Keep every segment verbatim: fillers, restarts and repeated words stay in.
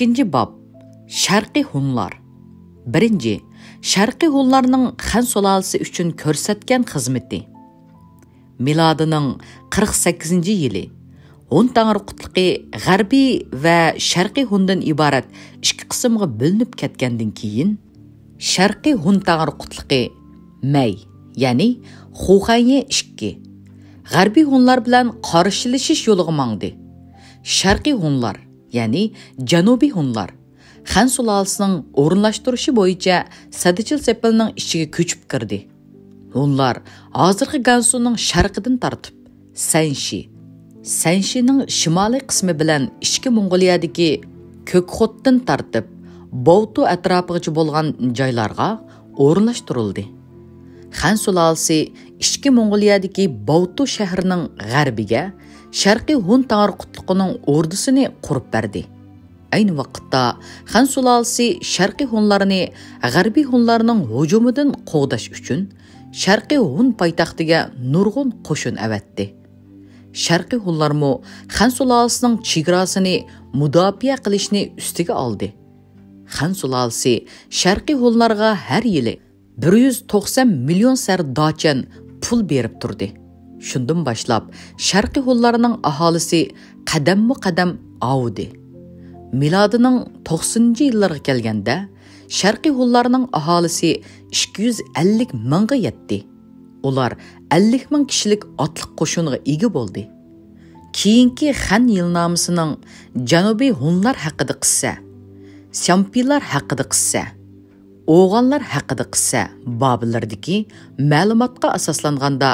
ئىككىنچى باب، شەرقىي ھونلار. بىرىنچى، شەرقىي ھونلارنىڭ خەن سۇلالىسى ئۈچۈن كۆرسەتكەن خىزمىتى. مىلادىنىڭ قىرىق سەككىزىنچى يىلى ھون تەڭرى قۇتلۇقى غەربىي ۋە شەرقىي ھوندىن ئىبارەت ئىككى قىسىمغا بۆلۈنۈپ كەتكەندىن كېيىن، شەرقىي ھون تەڭرى قۇتلۇقى مەي، يەنى خۇخەنيې ئىككى، غەربىي ھونلار بىلەن قارشىلىشىش يولىغا ماڭدى. شەرقىي ھونلار، يەنى جەنۇبىي ھونلار، خەن سۇلالىسىنىڭ ئورۇنلاشتۇرۇشى بويىچە سەددىچىل سېپىلنىڭ ئىچىگە كۆچۈپ كىردى. ھونلار ھازىرقى گەنسۇنىڭ شەرقىدىن تارتىپ، سەنشى، سەنشىنىڭ شىمالىي قىسمى بىلەن ئىچكى موڭغۇلىيەدىكى كۆكخوتتىن تارتىپ، بوۋتۇ ئەتراپىغىچە بولغان جايلارغا ئورۇنلاشتۇرۇلدى. خەن سۇلالىسى ئىچكى موڭغۇلىيەدىكى بوۋتۇ شەھىرىنىڭ غەربىگە شەرقىي ھون تەڭرى قۇتلۇقىنىڭ ئوردىسىنى قۇرۇپ بەردى. ئەينى ۋاقىتتا خەن سۇلالىسى شەرقىي ھونلارنى غەربىي ھونلارنىڭ ھۇجۇمىدىن قوغداش ئۈچۈن شەرقىي ھون پايتەختىگە نۇرغۇن قوشۇن ئەۋەتتى. شەرقىي ھونلارمۇ خەن سۇلالىسىنىڭ چېگراسىنى مۇداپىئە قىلىشنى ئۈستىگە ئالدى. خەن سۇلالىسى شەرقىي ھونلارغا ھەر يىلى بىر يۈز توقسان مىليون سەر داچەن پۇل بېرىپ تۇردى. شۇندىن باشلاپ شەرقىي ھونلارنىڭ ئاھالىسى قەدەممۇ قەدەم ئاۋۇدى. مىلادىنىڭ توقسىنىنچى يىللىرىغا كەلگەندە، شەرقىي ھونلارنىڭ ئاھالىسى ئىككى يۈز ئەللىك مىڭغا يەتتى. ئۇلار ئەللىك مىڭ كىشىلىك ئاتلىق قوشۇنغا ئىگە بولدى. كېيىنكى خەن يىلنامىسىنىڭ جەنۇبىي ھونلار ھەققىدە قىسسە، سيامپىلار ھەققىدە قىسسە، ئوغانلار ھەققىدە قىسسە بابلىرىدىكى مەلۇماتقا ئاساسلانغاندا،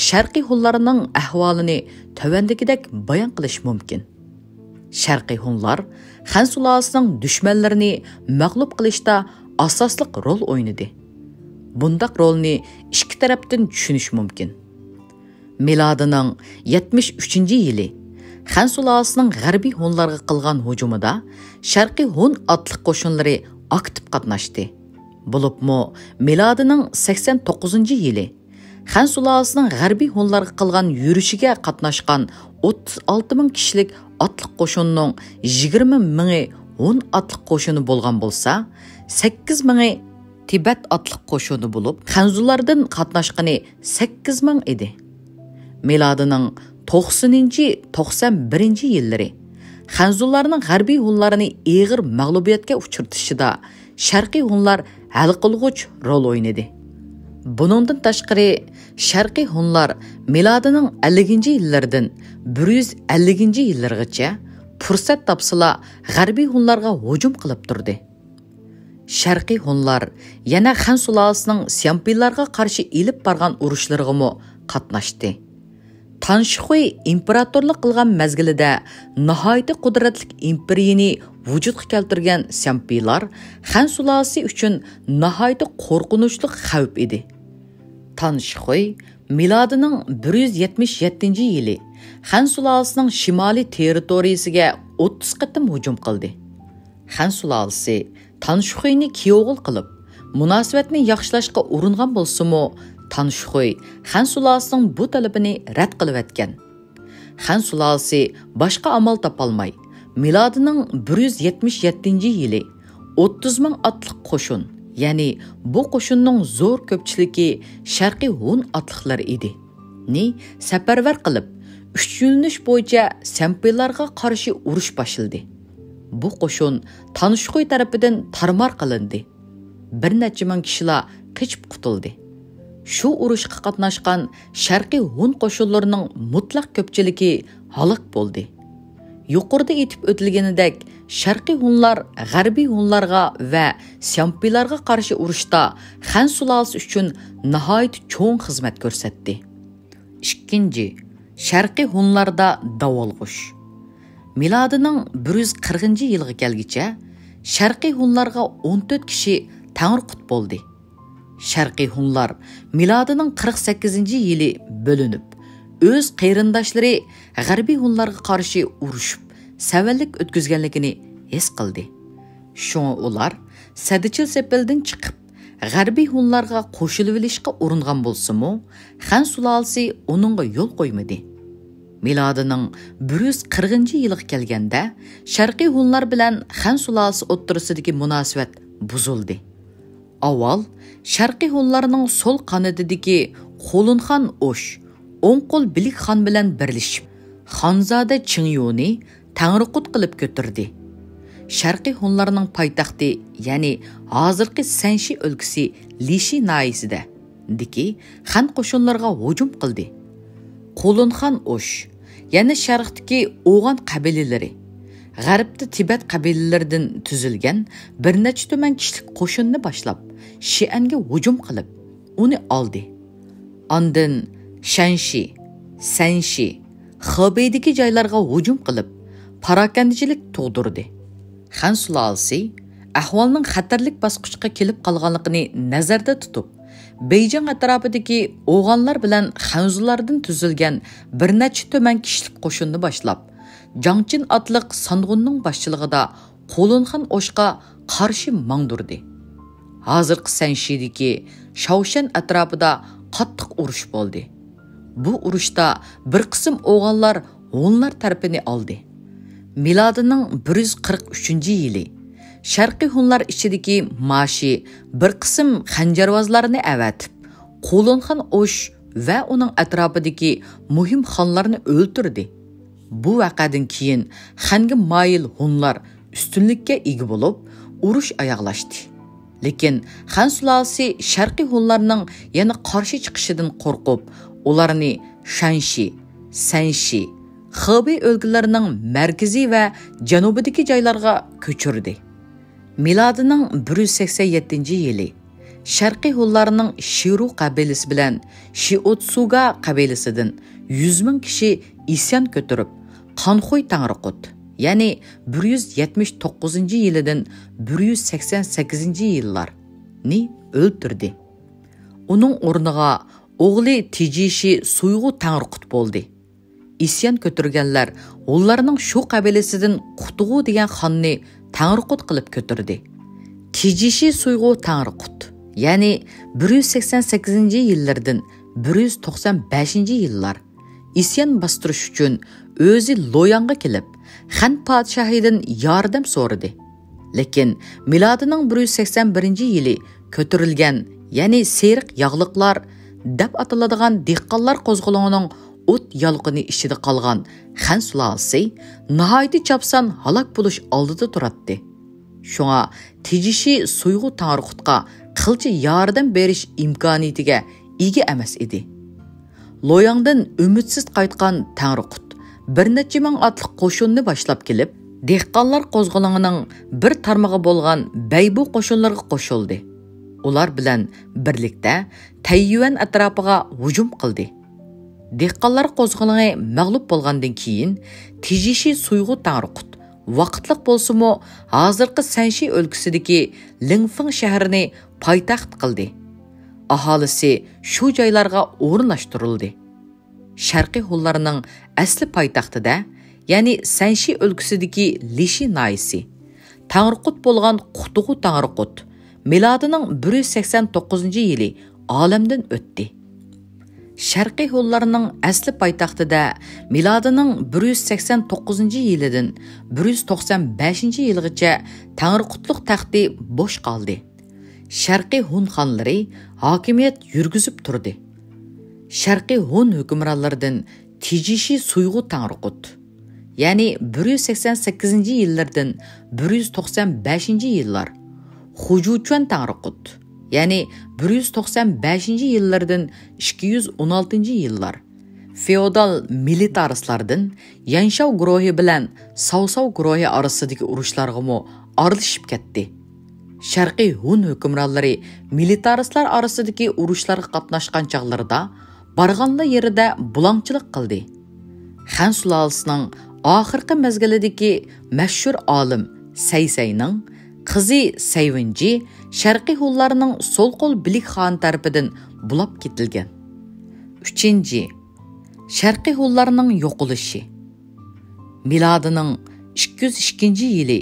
شەرقىي ھونلارنىڭ ئەھۋالىنى تۆۋەندىكىدەك بايان قىلىش مۇمكىن. شەرقىي ھونلار خەن سۇلالىسىنىڭ دۈشمەنلىرىنى مەغلۇپ قىلىشتا ئاساسلىق رول ئوينىدى. بۇنداق رولنى ئىككى تەرەپتىن چۈشىنىش مۇمكىن. مىلادىنىڭ يەتمىش ئۈچىنچى يىلى خەن سۇلالىسىنىڭ غەربىي ھونلارغا قىلغان ھۇجۇمىدا شەرقىي ھون ئاتلىق قوشۇنلىرى ئاكتىپ قاتناشتى. بولۇپمۇ مىلادىنىڭ سەكسەن توققۇزىنچى يىلى خەن سۇلالىسىنىڭ غەربىي ھونلارغا قىلغان يۈرۈشىگە قاتناشقان ئوتتۇز ئالتە مىڭ كىشىلىك ئاتلىق قوشۇننىڭ يىگىرمە مىڭى ھون ئاتلىق قوشۇنى بولغان بولسا، سەككىز مىڭى تىبەت ئاتلىق قوشۇنى بولۇپ، خەنزۇلاردىن قاتناشقىنى سەككىز مىڭ ئىدى. مىلادىنىڭ توقسىنىنچى، توقسان بىرىنچى يىللىرى خەنزۇلارنىڭ غەربىي ھونلارنى ئېغىر مەغلۇبىيەتكە ئۇچرىتىشىدا شەرقىي ھونلار ھەل قىلغۇچ رول ئوينىدى. بۇنىڭدىن تاشقىرى، شەرقىي ھونلار مىلادىنىڭ ئەللىكىنچى يىللىرىدىن بىر يۈز ئەللىكىنچى يىللىرىغىچە پۇرسەت تاپسىلا، غەربىي ھونلارغا ھۇجۇم قىلىپ تۇردى. شەرقىي ھونلار يەنە خەن سۇلالىسىنىڭ سيامپىلارغا قارشى ئېلىپ بارغان ئۇرۇشلىرىغىمۇ قاتناشتى. تانشخۇي ئىمپېراتورلۇق قىلغان مەزگىلىدە ناھايىتى قۇدرەتلىك ئىمپېرىيىنى ۋۇجۇدقا كەلتۈرگەن سيامپىلار خەن سۇلالىسى ئۈچۈن ناھايىتى قورقۇنچلۇق خەۋپ ئىدى. تانشخۇي مىلادىنىڭ بىر يۈز يەتمىش يەتتىنچى يىلى خەن سۇلالىسىنىڭ شىمالىي تېررىتورىيىسىگە ئوتتۇز قېتىم ھۇجۇم قىلدى. خەن سۇلالىسى تانشخۇينى كىيوغۇل قىلىپ، مۇناسىۋەتنى ياخشىلاشقا ئۇرۇنغان بولسىمۇ، تانشخۇي خەن سۇلالىسىنىڭ بۇ تەلىپىنى رەت قىلىۋەتكەن. خەن سۇلالىسى باشقا ئامال تاپالماي، مىلادىنىڭ بىر يۈز يەتمىش يەتتىنچى يىلى ئوتتۇز مىڭ ئاتلىق قوشۇن، يەنى بۇ قوشۇننىڭ زور كۆپچىلىكى شەرقىي ھون ئاتلىقلىرى ئىدى، نى سەپەرۋەر قىلىپ، ئۈچ يۆنىلىش بويىچە سيامپىلارغا قارشى ئۇرۇش باشلىدى. بۇ قوشۇن تانشخۇي تەرىپىدىن تارمار قىلىندى. بىر نەچچە مىڭ كىشىلا قېچىپ قۇتۇلدى. شۇ ئۇرۇشقا قاتناشقان شەرقىي ھون قوشۇنلىرىنىڭ مۇتلەق كۆپچىلىكى ھالاك بولدى. يۇقىرىدا ئېيتىپ ئۆتۈلگىنىدەك، شەرقىي ھونلار غەربىي ھونلارغا ۋە سيامپىلارغا قارشى ئۇرۇشتا خەن سۇلالىسى ئۈچۈن ناھايىتى چوڭ خىزمەت كۆرسەتتى. ئىككىنچى، شەرقىي ھونلاردا داۋالغۇش. مىلادىنىڭ بىر يۈز قىرىقىنچى يىلىغا كەلگۈچە شەرقىي ھونلارغا ئون تۆت كىشى تەڭرىقۇت بولدى. شەرقىي ھونلار مىلادىنىڭ قىرىق سەككىزىنچى يىلى بۆلۈنۈپ، ئۆز قېرىنداشلىرى غەربىي ھونلارغا قارشى ئۇرۇشۇپ، سەۋەنلىك ئۆتكۈزگەنلىكىنى ھېس قىلدى. شۇڭا ئۇلار سەددىچىل سېپىلدىن چىقىپ، غەربىي ھونلارغا قوشۇلۇۋېلىشقا ئۇرۇنغان بولسىمۇ، خەن سۇلالىسى ئۇنىڭغا يول قويمىدى. مىلادىنىڭ بىر يۈز قىرىقىنچى يىلىغا كەلگەندە، شەرقىي ھونلار بىلەن خەن سۇلالىسى ئوتتۇرىسىدىكى مۇناسىۋەت بۇزۇلدى. ئاۋۋال شەرقىي ھونلارنىڭ سول قانىتىدىكى قۇلۇنخان ئوش ئوڭ قول بىلىك خان بىلەن بىرلىشىپ، خانزادە چىڭيۇنى تەڭرىقۇت قىلىپ كۆتۈردى. شەرقىي ھونلارنىڭ پايتەختى، يەنى ھازىرقى سەنشى ئۆلكىسى لىشى ناھىيەسىدە، دىكى خەن قوشۇنلىرىغا ھۇجۇم قىلدى. قۇلۇنخان ئوش، يەنە شەرقتىكى ئوغان قەبىلىلىرى، غەربتە تىبەت قەبىلىلىرىدىن تۈزۈلگەن بىر نەچچە تۈمەن كىشىلىك قوشۇننى باشلاپ، شىئەنگە ھۇجۇم قىلىپ، ئۇنى ئالدى. ئاندىن شەنشى، سەنشى، خېبېيدىكى جايلارغا ھۇجۇم قىلىپ، پاراكەندىچىلىك تۇغدۇردى. خەن سۇلالىسى ئەھۋالنىڭ خەتەرلىك باسقۇچقا كېلىپ قالغانلىقىنى نەزەردە تۇتۇپ، بېيجىڭ ئەتراپىدىكى ئوغانلار بىلەن خەنزۇلاردىن تۈزۈلگەن بىر نەچچە تۈمەن كىشىلىك قوشۇننى باشلاپ، جاڭچىن ئاتلىق سانغۇننىڭ باشچىلىقىدا قۇلۇنخان ئوشقا قارشى ماڭدۇردى. ھازىرقى سەنشىدىكى شاۋشەن ئەتراپىدا قاتتىق ئۇرۇش بولدى. بۇ ئۇرۇشتا بىر قىسىم ئوغانلار ھونلار تەرىپىنى ئالدى. مىلادىنىڭ بىر يۈز قىرىق ئۈچىنچى يىلى شەرقىي ھونلار ئىچىدىكى ماشى بىر قىسىم خەنجەرۋازلارنى ئەۋەتىپ، قۇلۇنخان ئوش ۋە ئۇنىڭ ئەتراپىدىكى مۇھىم خانلارنى ئۆلتۈردى. بۇ ۋەقەدىن كېيىن خەنگە مايىل ھونلار ئۈستۈنلۈككە ئىگە بولۇپ، ئۇرۇش ئاياغلاشتى. لېكىن خەن سۇلالىسى شەرقىي ھونلارنىڭ يەنە قارشى چىقىشىدىن قورقۇپ، ئۇلارنى شانشى، سەنشى، خېبېي ئۆلكىلىرىنىڭ مەركىزى ۋە جەنۇبىدىكى جايلارغا كۆچۈردى. مىلادىنىڭ بىر يۈز سەكسەن يەتتىنچى يىلى شەرقىي ھونلارنىڭ شىرۇ قەبىلىسى بىلەن شىئوتسۇگا قەبىلىسىدىن يۈز مىڭ كىشى ئىسيان كۆتۈرۈپ، قانخۇي تەڭرىقۇت، يەنى بىر يۈز يەتمىش توققۇزىنچى يىلىدىن بىر يۈز سەكسەن سەككىزىنچى يىللارنى ئۆلتۈردى. ئۇنىڭ ئورنىغا ئوغلى تېجىشى سۇيغۇ تەڭرىقۇت بولدى. ئىسيان كۆتۈرگەنلەر ھونلارنىڭ شۇ قەبىلىسىدىن قۇتۇغۇ دېگەن خاننى تەڭرىقۇت قىلىپ كۆتۈردى. تېجىشى سۇيغۇ تەڭرىقۇت، يەنى بىر يۈز سەكسەن سەككىزىنچى يىللىرىدىن بىر يۈز توقسان بەشىنچى يىللار ئىسيان باستۇرۇش ئۈچۈن ئۆزى لوياڭغا كېلىپ، خەن پادىشاھىدىن ياردەم سورىدى. لېكىن مىلادىنىڭ بىر يۈز سەكسەن بىرىنچى يىلى كۆتۈرۈلگەن، يەنى سېرىق ياغلىقلار دەپ ئاتىلىدىغان دېھقانلار قوزغىلىڭىنىڭ ئوت يالقۇنى ئىچىدە قالغان خەن سۇلالىسى ناھايىتى چاپسان ھالاك بولۇش ئالدىدا تۇراتتى. شۇڭا تېجىشى سۇيغۇ تەڭرىقۇتقا قىلچە ياردەم بېرىش ئىمكانىيىتىگە ئىگە ئەمەس ئىدى. لوياڭدىن ئۈمىدسىز قايتقان تەڭرىقۇت بىر نەچچە مىڭ ئاتلىق قوشۇننى باشلاپ كېلىپ، دېھقانلار قوزغىلىڭىنىڭ بىر تارمىقى بولغان بەيبۇ قوشۇنلىرىغا قوشۇلدى. ئۇلار بىلەن بىرلىكتە تەييۈەن ئەتراپىغا ھۇجۇم قىلدى. دېھقانلار قوزغىلىڭى مەغلۇپ بولغاندىن كېيىن، تېجىشى سۇيغۇ تەڭرىقۇت ۋاقىتلىق بولسىمۇ، ھازىرقى سەنشى ئۆلكىسىدىكى لىڭفېڭ شەھىرىنى پايتەخت قىلدى. ئاھالىسى شۇ جايلارغا ئورۇنلاشتۇرۇلدى. شەرقىي ھونلارنىڭ ئەسلى پايتەختىدە، يەنى سەنشى ئۆلكىسىدىكى لىشى ناھىيەسى، تەڭرىقۇت بولغان قۇتۇغۇ تەڭرىقۇت مىلادىنىڭ بىر يۈز سەكسەن توققۇزىنچى يىلى ئالەمدىن ئۆتتى. شەرقىي ھونلارنىڭ ئەسلى پايتەختىدە مىلادىنىڭ بىر يۈز سەكسەن توققۇزىنچى يىلىدىن بىر يۈز توقسان بەشىنچى يىلغىچە تەڭرىقۇتلۇق تەختى بوش قالدى. شەرقىي ھون خانلىرى ھاكىمىيەت يۈرگۈزۈپ تۇردى. شەرقىي ھون ھۆكۈمرانلىرىدىن تېجىشى سۇيغۇ تەڭرىقۇت، يەنى بىر يۈز سەكسەن سەككىزىنچى يىللىرىدىن بىر يۈز توقسان بەشىنچى يىللار، خۇجۇچۈەن تەڭرىقۇت، يەنى بىر يۈز توقسان بەشىنچى يىللىرىدىن ئىككى يۈز ئون ئالتىنچى يىللار، فېئودال مىلىتارىستلاردىن يەنشاۋ گۇرۇھى بىلەن ساۋساۋ گۇرۇھى ئارىسىدىكى ئۇرۇشلارغىمۇ ئارىلىشىپ كەتتى. شەرقىي ھون ھۆكۈمرانلىرى مىلىتارىستلار ئارىسىدىكى ئۇرۇشلارغا قاتناشقان چاغلىرىدا بارغانلا يېرىدە بۇلاڭچىلىق قىلدى. خەن سۇلالىسىنىڭ ئاخىرقى مەزگىلىدىكى مەشھۇر ئالىم سەيسەينىڭ قىزى سەيۋىنجى شەرقىي ھونلارنىڭ سول قول بىلىك خانى تەرىپىدىن بۇلاپ كېتىلگەن. ئۈچىنچى، شەرقىي ھونلارنىڭ يوقىلىشى. مىلادىنىڭ ئىككى يۈز ئىككىنچى يىلى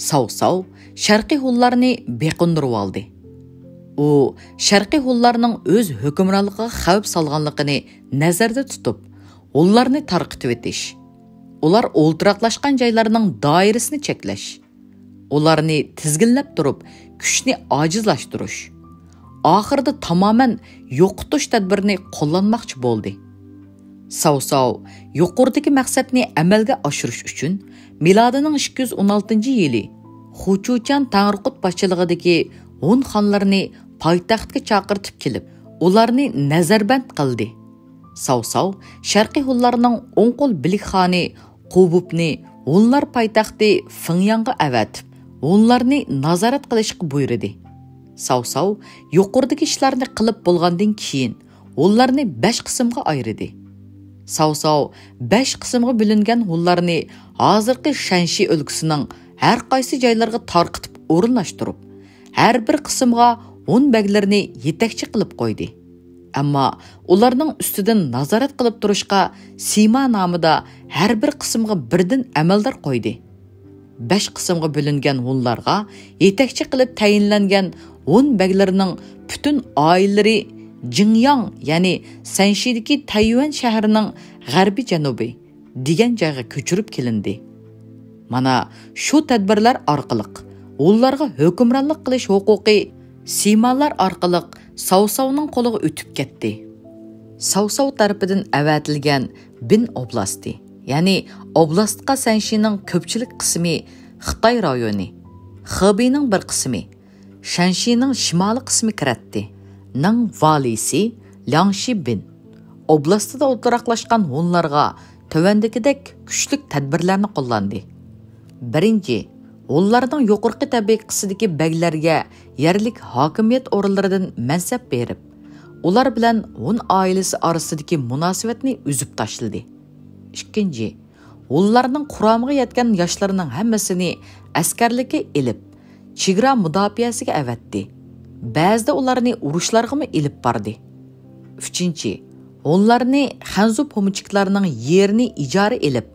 ساۋساۋ شەرقىي ھونلارنى بېقىندۇرۇۋالدى. ئۇ شەرقىي ھونلارنىڭ ئۆز ھۆكۈمرانلىقىغا خەۋپ سالغانلىقىنى نەزەردە تۇتۇپ، ھونلارنى تارقىتىۋېتىش، ئۇلار ئولتۇراقلاشقان جايلارنىڭ دائىرىسىنى چەكلەش، ئۇلارنى تىزگىنلەپ تۇرۇپ، كۈچنى ئاجىزلاشتۇرۇش، ئاخىرىدا تامامەن يوقىتىش تەدبىرىنى قوللانماقچى بولدى. ساۋساۋ يۇقىرىدىكى مەقسەتنى ئەمەلگە ئاشۇرۇش ئۈچۈن مىلادىنىڭ ئىككى يۈز ئون ئالتىنچى يىلى خۇچۇچيان تەڭرىقۇت باشچىلىقىدىكى ھون خانلىرىنى پايتەختكە چاقىرتىپ كېلىپ، ئۇلارنى نەزەربەند قىلدى. ساۋساۋ شەرقىي ھونلارنىڭ ئوڭ قول بىلىك خانى قۇبۇپنى ھونلار پايتەختى فىڭياڭغا ئەۋەتىپ، ھونلارنى نازارەت قىلىشقا بۇيرۇدى. ساۋساۋ يۇقىرىدىكى ئىشلارنى قىلىپ بولغاندىن كېيىن، ھونلارنى بەش قىسىمغا ئايرىدى. ساۋساۋ بەش قىسىمغا بۆلۈنگەن ھونلارنى ھازىرقى شەنشى ئۆلكىسىنىڭ ھەر قايسى جايلىرىغا تارقىتىپ ئورۇنلاشتۇرۇپ، ھەر بىر قىسىمغا ھون بەگلىرىنى يېتەكچى قىلىپ قويدى. ئەمما ئۇلارنىڭ ئۈستىدىن نازارەت قىلىپ تۇرۇشقا سىما نامىدا ھەر بىر قىسىمغا بىردىن ئەمەلدار قويدى. بەش قىسىمغا بۆلۈنگەن ھونلارغا يېتەكچى قىلىپ تەيىنلەنگەن ھون بەگلىرىنىڭ پۈتۈن ئائىلىلىرى جىڭياڭ، يەنى سەنشىدىكى تەييۈەن شەھىرىنىڭ غەربىي جەنۇبى دېگەن جايغا كۆچۈرۈپ كېلىندى. مانا شۇ تەدبىرلەر ئارقىلىق ھونلارغا ھۆكۈمرانلىق قىلىش ھوقۇقى سىمالار ئارقىلىق ساۋساۋنىڭ قولىغا ئۆتۈپ كەتتى. ساۋساۋ تەرىپىدىن ئەۋەتىلگەن بىن ئوبلاستى، يەنى ئوبلاستقا سەنشىنىڭ كۆپچىلىك قىسمى خىتاي رايونى، خېبېينىڭ بىر قىسمى، شەنشىنىڭ شىمالىي قىسمى كىرەتتى. نىڭ ۋالىسى لياڭشى بىن ئوبلاستىدا ئولتۇراقلاشقان ھونلارغا تۆۋەندىكىدەك كۈچلۈك تەدبىرلەرنى قوللاندى. بىرىنچى، ھونلارنىڭ يۇقىرىقى تەبىقىسىدىكى بەگلەرگە يەرلىك ھاكىمىيەت ئورۇنلىرىدىن مەنسەپ بېرىپ، ئۇلار بىلەن ھون ئائىلىسى ئارىسىدىكى مۇناسىۋەتنى ئۈزۈپ تاشلىدى. ئىككىنچى، ھونلارنىڭ قۇرامىغا يەتكەن ياشلىرىنىڭ ھەممىسىنى ئەسكەرلىككە ئېلىپ، چېگرا مۇداپىئەسىگە ئەۋەتتى. بەزىدە ئۇلارنى ئۇرۇشلارغىمۇ ئېلىپ باردى. ئۈچىنچى، ھونلارنى خەنزۇ پومېشچىكلارنىڭ يېرىنى ئىجارە ئېلىپ،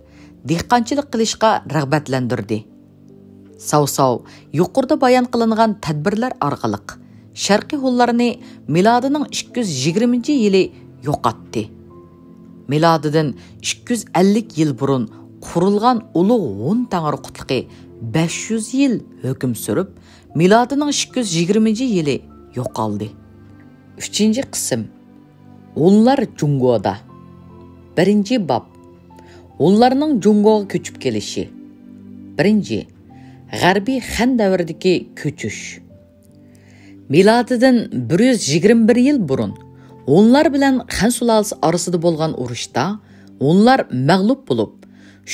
دېھقانچىلىق قىلىشقا رىغبەتلەندۈردى. ساۋساۋ يۇقىرىدا بايان قىلىنغان تەدبىرلەر ئارقىلىق شەرقىي ھونلارنى مىلادىنىڭ ئىككى يۈز يىگىرمىنچى يىلى يوقاتتى. مىلادىدىن ئىككى يۈز ئەللىك يىل بۇرۇن قۇرۇلغان ئۇلۇغ ھون تەڭرىقۇتلۇقى بەش يۈز يىل ھۆكۈم سۈرۈپ، مىلادىنىڭ ئىككى يۈز يىگىرمىنچى يىلى يوقالدى. ئۈچىنچى قىسىم. ھونلار جۇڭگودا. بىرىنچى باب. ھونلارنىڭ جۇڭگوغا كۆچۈپ كېلىشى. بىرىنچى، غەربىي خەن دەۋرىدىكى كۆچۈش. مىلادىدىن بىر يۈز يىگىرمە بىر يىل بۇرۇن ھونلار بىلەن خەن سۇلالىسى ئارىسىدا بولغان ئۇرۇشتا ھونلار مەغلۇپ بولۇپ،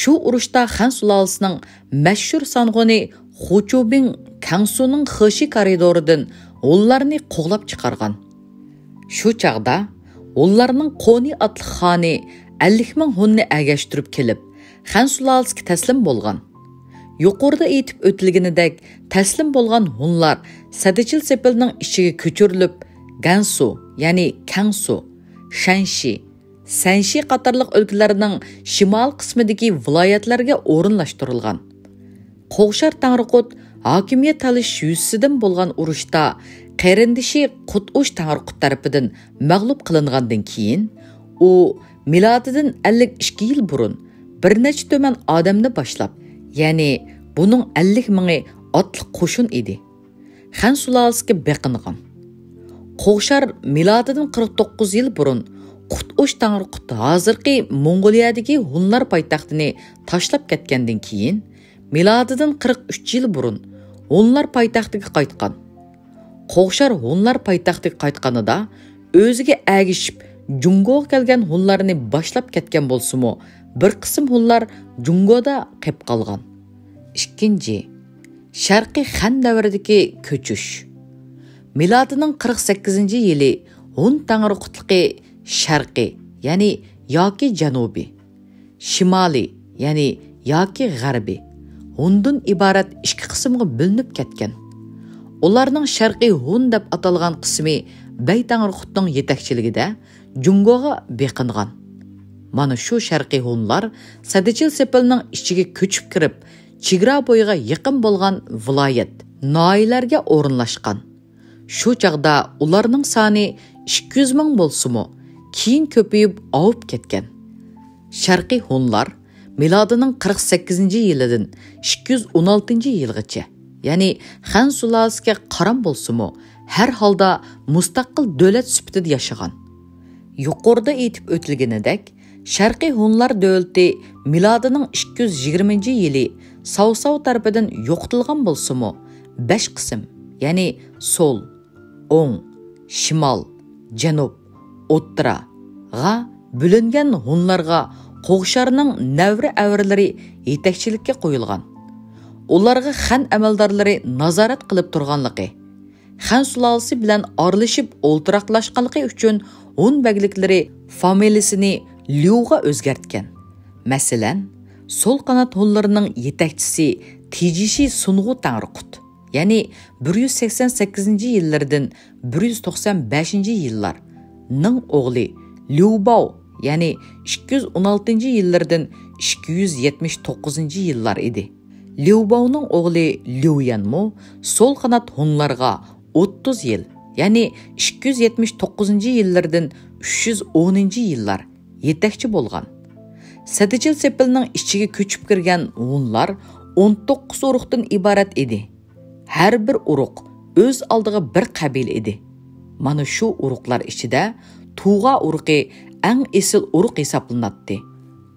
شۇ ئۇرۇشتا خەن سۇلالىسىنىڭ مەشھۇر سانغۇنى خۇچۇبىڭ كەڭسۇنىڭ خېشى كارىدورىدىن ھونلارنى قوغلاپ چىقارغان. شۇ چاغدا ھونلارنىڭ قونى ئاتلىق خانى ئەللىك مىڭ ھوننى ئەگەشتۈرۈپ كېلىپ، خەن سۇلالىسىگە تەسلىم بولغان. يۇقىرىدا ئېيتىپ ئۆتۈلگىنىدەك، تەسلىم بولغان ھونلار سەدىچىل سېپىلنىڭ ئىچىگە كۆچۈرۈلۈپ، گەنسۇ، يەنى كەڭسۇ، شەنشى، سەنشى قاتارلىق ئۆلكىلەرنىڭ شىمال قىسمىدىكى ۋىلايەتلەرگە ئورۇنلاشتۇرۇلغان. قوغشار تەڭرىقۇت ھاكىمىيەت تالىشىش يۈزىسىدىن بولغان ئۇرۇشتا قېرىندىشى قۇتئۇش تەڭرىقۇت تەرىپىدىن مەغلۇپ قىلىنغاندىن كېيىن، ئۇ مىلادىدىن ئەللىك ئىككى يىل بۇرۇن بىر نەچچە تۈمەن ئادەمنى باشلاپ، يەنى بۇنىڭ ئەللىك مىڭى ئاتلىق قوشۇن ئىدى، خەن سۇلالىسىگە بېقىنغان. قوغشار مىلادىدىن قىرىق توققۇز يىل بۇرۇن قۇتئۇش تەڭرىقۇت ھازىرقى موڭغۇلىيەدىكى ھونلار پايتەختىنى تاشلاپ كەتكەندىن كېيىن، مىلادىدىن قىرىق ئۈچ يىل بۇرۇن ھونلار پايتەختىگە قايتقان. قوغشار ھونلار پايتەختىگە قايتقانىدا، ئۆزىگە ئەگىشىپ جۇڭگوغا كەلگەن ھونلارنى باشلاپ كەتكەن بولسىمۇ، بىر قىسىم ھونلار جۇڭگودا قېپ قالغان. ئىككىنچى، شەرقىي خەن دەۋرىدىكى كۆچۈش. مىلادىنىڭ قىرىق سەككىزىنچى يىلى ھون تەڭرىقۇتلۇقى شەرقىي، يەنى ياكى جەنۇبىي، شىمالىي، يەنى ياكى غەربىي ھوندىن ئىبارەت ئىككى قىسىمغا بۆلۈنۈپ كەتكەن. ئۇلارنىڭ شەرقىي ھون دەپ ئاتالغان قىسمى بەي تەڭرىقۇتنىڭ يېتەكچىلىكىدە جۇڭگوغا بېقىنغان. مانا شۇ شەرقىي ھونلار سەدىچىل سېپىلنىڭ ئىچىگە كۆچۈپ كىرىپ، چېگرا بويىغا يېقىن بولغان ۋىلايەت، ناھىيەلەرگە ئورۇنلاشقان. شۇ چاغدا ئۇلارنىڭ سانى ئىككى يۈز مىڭ بولسىمۇ، كېيىن كۆپىيىپ ئاۋۇپ كەتكەن. شەرقىي ھونلار مىلادىنىڭ قىرىق سەككىزىنچى يىلىدىن ئىككى يۈز ئون ئالتىنچى يىلغىچە، يەنى خەن سۇلالىسىگە قارام بولسىمۇ، ھەر ھالدا مۇستەقىل دۆلەت سۈپىتىدە ياشىغان. يۇقىرىدا ئېيتىپ ئۆتۈلگىنىدەك، شەرقىي ھونلار دۆلىتى مىلادىنىڭ ئىككى يۈز يىگىرمىنچى يىلى ساۋساۋ تەرىپىدىن يوقىتىلغان بولسىمۇ، بەش قىسىم، يەنى سول، ئوڭ، شىمال، جەنۇب، ئوتتۇرىغا بۆلۈنگەن ھونلارغا قوغۇشارنىڭ نەۋرە-ئەۋرىلىرى يېتەكچىلىككە قويۇلغان. ئۇلارغا خەن ئەمەلدارلىرى نازارەت قىلىپ تۇرغانلىقى، خەن سۇلالىسى بىلەن ئارىلىشىپ ئولتۇراقلاشقانلىقى ئۈچۈن ھون بەگلىكلىرى فامىلىسىنى ليۇغا ئۆزگەرتكەن. مەسىلەن، سول قانات ھونلىرىنىڭ يېتەكچىسى تېجىشى سۇنغۇ تەڭرىقۇت، يەنى بىر يۈز سەكسەن سەككىزىنچى يىللىرىدىن بىر يۈز توقسان بەشىنچى يىللارنىڭ ئوغلى ليۇ باۋ، يەنى ئىككى يۈز ئون ئالتىنچى يىللىرىدىن ئىككى يۈز يەتمىش توققۇزىنچى يىللار ئىدى. ليۇ باۋنىڭ ئوغلى ليۇ يەنمۇ سول قانات ھونلارغا ئوتتۇز يىل، يەنى ئىككى يۈز يەتمىش توققۇزىنچى يىللىرىدىن ئۈچ يۈز ئونىنچى يىللار يېتەكچى بولغان. سەددىچىن سېپىلنىڭ ئىچىگە كۆچۈپ كىرگەن ھونلار ئون توققۇز ئۇرۇقتىن ئىبارەت ئىدى. ھەر بىر ئۇرۇق ئۆز ئالدىغا بىر قەبىلە ئىدى. مانا شۇ ئۇرۇقلار ئىچىدە تۇغا ئۇرۇقى ئەڭ ئېسىل ئۇرۇق ھېسابلىناتتى.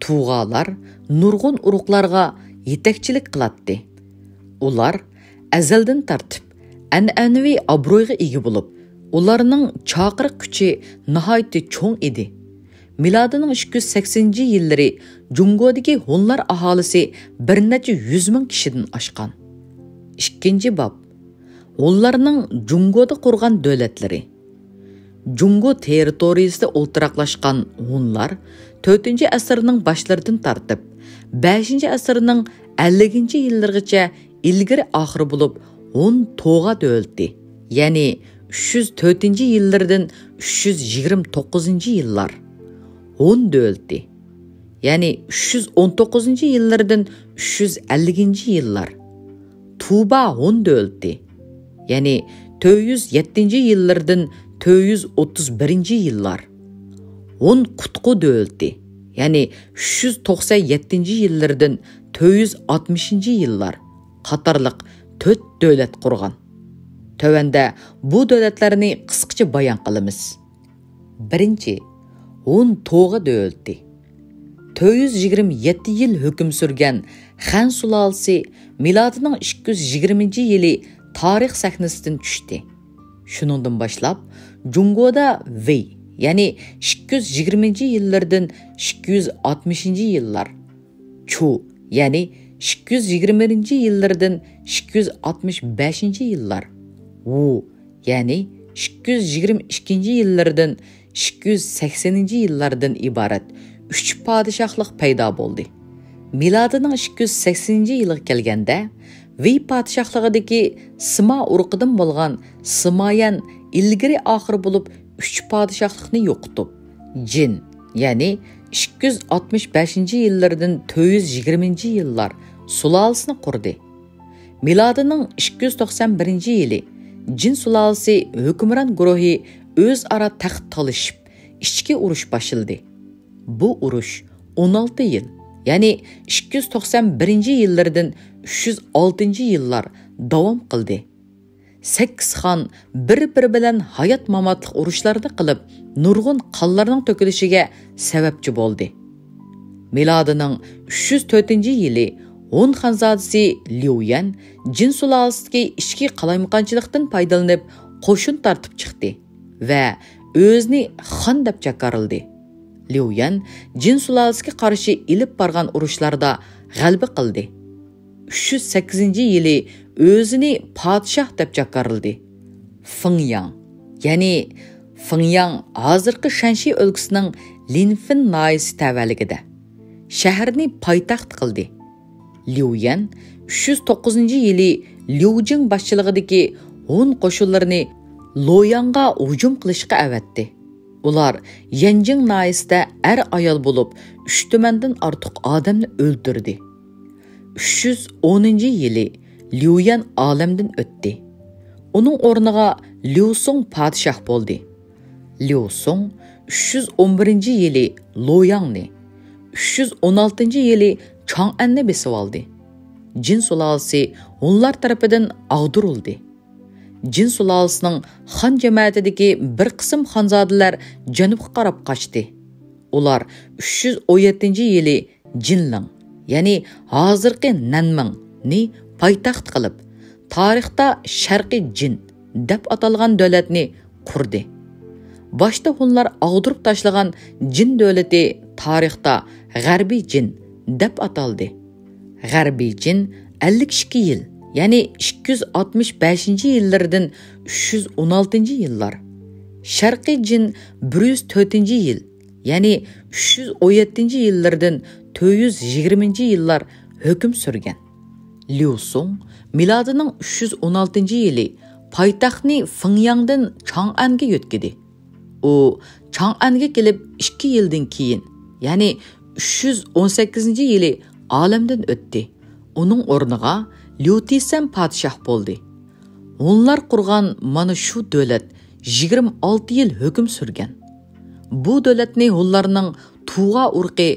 تۇغالار نۇرغۇن ئۇرۇقلارغا يېتەكچىلىك قىلاتتى. ئۇلار ئەزەلدىن تارتىپ ئەنئەنىۋى ئابرۇيغا ئىگە بولۇپ، ئۇلارنىڭ چاقىرىق كۈچى ناھايىتى چوڭ ئىدى. مىلادىنىڭ ئىككى يۈز سەكسىنىنچى يىللىرى جۇڭگودىكى ھونلار ئاھالىسى بىر نەچچە يۈز مىڭ كىشىدىن ئاشقان. ئىككىنچى باب. ھونلارنىڭ جۇڭگودا قۇرغان دۆلەتلىرى. جۇڭگو تېررىتورىيىسىدە ئولتۇراقلاشقان ھونلار تۆتىنچى ئەسىرنىڭ باشلىرىدىن تارتىپ، بەشىنچى ئەسىرنىڭ ئەللىكىنچى يىللىرىغىچە ئىلگىرى ئاخىرى بولۇپ، ھون توغا دۆلىتى، يەنى ئۈچ يۈز تۆتىنچى يىللىرىدىن ئۈچ يۈز يىگىرمە توققۇزىنچى يىللار، ھون دۆلىتى، يەنى ئۈچ يۈز ئون توققۇزىنچى يىللىرىدىن ئۈچ يۈز ئەللىكىنچى يىللار، تۇبا ھون دۆلىتى، يەنى تۆت يۈز يەتتىنچى يىللىرىدىن تۆت يۈز ئوتتۇز بىرىنچى يىللار، ھون قۇتقۇ دۆلىتى، يەنى ئۈچ يۈز توقسان يەتتىنچى يىللىرىدىن تۆت يۈز ئاتمىشىنچى يىللار قاتارلىق تۆت دۆلەت قۇرغان. تۆۋەندە بۇ دۆلەتلەرنى قىسقىچە بايان قىلىمىز. بىرىنچى، ھون توغا دۆلىتى. تۆت يۈز يىگىرمە يەتتە يىل ھۆكۈم سۈرگەن خەن سۇلالىسى مىلادىنىڭ ئىككى يۈز يىگىرمىنچى يىلى تارىخ سەھنىسىدىن چۈشتى. شۇنىڭدىن باشلاپ، جۇڭگودا ۋېي، يەنى ئىككى يۈز يىگىرمىنچى يىللىرىدىن ئىككى يۈز ئاتمىشىنچى يىللار، چۇ، يەنى ئىككى يۈز يىگىرمە بىرىنچى يىللىرىدىن ئىككى يۈز ئاتمىش بەشىنچى يىللار، ۋۇ، يەنى ئىككى يۈز يىگىرمە ئىككىنچى يىللىرىدىن ئىككى يۈز سەكسىنىنچى يىللاردىن ئىبارەت ئۈچ پادىشاھلىق پەيدا بولدى. مىلادىنىڭ ئىككى يۈز سەكسىنىنچى يىلىغا كەلگەندە، ۋېي پادىشاھلىقىدىكى سىما ئۇرۇقىدىن بولغان سىمايەن ئىلگىرى ئاخىر بولۇپ ئۈچ پادىشاھلىقنى يوقىتىپ، جىن، يەنى ئىككى يۈز ئاتمىش بەشىنچى يىللىرىدىن تۆت يۈز يىگىرمىنچى يىللار سۇلالىسىنى قۇردى. مىلادىنىڭ ئىككى يۈز توقسان بىرىنچى يىلى جىن سۇلالىسى ھۆكۈمران گۇرۇھى ئۆزئارا تەخت تالىشىپ، ئىچكى ئۇرۇش باشلىدى. بۇ ئۇرۇش ئون ئالتە يىل، يەنى ئىككى يۈز توقسان بىرىنچى يىللىرىدىن ئۈچ يۈز ئالتىنچى يىللار داۋام قىلدى. سەككىز خان بىر-بىرى بىلەن ھايات-ماماتلىق ئۇرۇشلارنى قىلىپ، نۇرغۇن قانلارنىڭ تۆكۈلۈشىگە سەۋەبچى بولدى. مىلادىنىڭ ئۈچ يۈز تۆتىنچى يىلى ھون خانزادىسى ليۇ يەن جىن سۇلالىسىدىكى ئىچكى قالايمىقانچىلىقتىن پايدىلىنىپ، قوشۇن تارتىپ چىقتى ۋە ئۆزىنى خان دەپ جاكارلىدى. ليۇ يەن جىن سۇلالىسىگە قارشى ئېلىپ بارغان ئۇرۇشلاردا غەلىبە قىلدى. ئۈچ يۈز سەككىزىنچى يىلى ئۆزىنى پادىشاھ دەپ جاكارلىدى. فېڭياڭ، يەنى فېڭياڭ ھازىرقى شەنشى ئۆلكىسىنىڭ لىنفېن ناھىيەسى تەۋەلىكىدە، شەھەرنى پايتەخت قىلدى. ليۇ يەن ئۈچ يۈز توققۇزىنچى يىلى ليۇ جىڭ باشچىلىقىدىكى ھون قوشۇنلىرىنى لوياڭغا ھۇجۇم قىلىشقا ئەۋەتتى. ئۇلار يەنجىڭ ناھىيەسىدە ئەر-ئايال بولۇپ، ئۈچ تۈمەندىن ئارتۇق ئادەمنى ئۆلتۈردى. ئۈچ يۈز ئونىنچى يىلى ليۇ يەن ئالەمدىن ئۆتتى. ئۇنىڭ ئورنىغا ليۇ سۇڭ پادىشاھ بولدى. ليۇ سۇڭ ئۈچ يۈز ئون بىرىنچى يىلى لوياڭنى، ئۈچ يۈز ئون ئالتىنچى يىلى چاڭئەننى بېسىۋالدى. جىن سۇلالىسى ھونلار تەرىپىدىن ئاغدۇرۇلدى. جىن سۇلالىسىنىڭ خان جەمەتىدىكى بىر قىسىم خانزادىلەر جەنۇبقا قاراپ قاچتى. ئۇلار ئۈچ يۈز ئون يەتتىنچى يىلى جىنلىڭ، يەنى ھازىرقى نەنمىڭنى پايتەخت قىلىپ، تارىختا شەرقىي جىن دەپ ئاتالغان دۆلەتنى قۇردى. باشتا ھونلار ئاغدۇرۇپ تاشلىغان جىن دۆلىتى تارىختا غەربىي جىن دەپ ئاتالدى. غەربىي جىن ئەللىك ئىككى يىل، يەنى ئىككى يۈز ئاتمىش بەشىنچى يىللىرىدىن ئۈچ يۈز ئون ئالتىنچى يىللار. شەرقىي جىن بىر يۈز تۆتىنچى يىل، يەنى ئۈچ يۈز ئون يەتتىنچى يىللىرىدىن تۆت يۈز يىگىرمىنچى يىللار ھۆكۈم سۈرگەن. ليۇ سۇڭ مىلادىنىڭ ئۈچ يۈز ئون ئالتىنچى يىلى پايتەختنى فىڭياڭدىن چاڭئەنگە يۆتكىدى. ئۇ چاڭئەنگە كېلىپ ئىككى يىلدىن كېيىن، يەنى ئۈچ يۈز ئون سەككىزىنچى يىلى ئالەمدىن ئۆتتى. ئۇنىڭ ئورنىغا ليۇ تىسەن پادىشاھ بولدى. ھونلار قۇرغان مانا شۇ دۆلەت يىگىرمە ئالتە يىل ھۆكۈم سۈرگەن. بۇ دۆلەتنى ھونلارنىڭ تۇغا ئۇرۇقى